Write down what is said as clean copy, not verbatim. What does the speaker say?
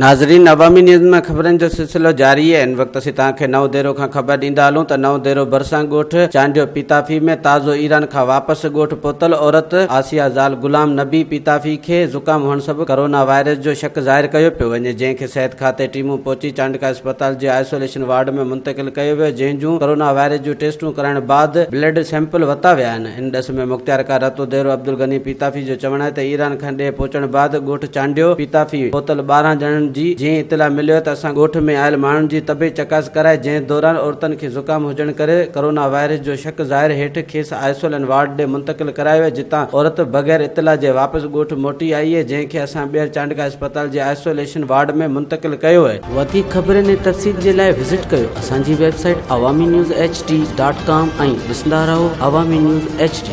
ناظرين عوامي نيوز ۾ خبرن جو سلسلو جاري آهي ان وقت اسين توهان کي نئون ديرو کان خبر ڏيندا هلون ته نئون ديرو ڀرسان ڳوٺ چانڊيو پيتافي ۾ تازو ايران کان واپس ڳوٺ پهتل عورت آسيا زال غلام نبي پيتافي کي زڪام هئڻ سبب ڪرونا وائرس جو شڪ ظاهر ڪيو پيو وڃي جنهن کي صحت کاتي ٽيمون پهچي چانڊڪا اسپتال جي آئسوليشن وارڊ ۾ منتقل ڪيو ويو جنهن جون ڪرونا وائرس جون ٽيسٽون ڪرائڻ بعد بلڊ سيمپل ورتا ويا آهن. ان ڏس ۾ مختيارڪار رتو ديرو عبدالغني پيتافي جو چوڻ آهي ته ايران کان ڏيهه پهچڻ بعد ڳوٺ چانڊيو پيتافي پهتل 12 ڄڻن جي جيئن اطلاع مليو ته اسان ڳوٺ ۾ آيل ماڻهن جي طبي چڪاس ڪرائي جنهن دوران عورتن کي زڪام هجڻ ڪري ڪرونا وائرس جو شڪ ظاهر هيٺ کيس آئسولين وارڊ ڏي منتقل ڪرايو ويو جتان عورت بغير اطلاع جي واپس ڳوٺ موٽي آئي اهي جنهن کي اسان ٻيهر چانڊڪا اسپتال جي آئسوليشن وارڊ ۾ منتقل ڪيو اهي. وڌيڪ خبرن ۽ تفصيل جي لاء وزٽ ڪيو اسان جي website Awami news H D dot com ۽ ڏسندا رهو عوامي نيوز ايڇ ڊي.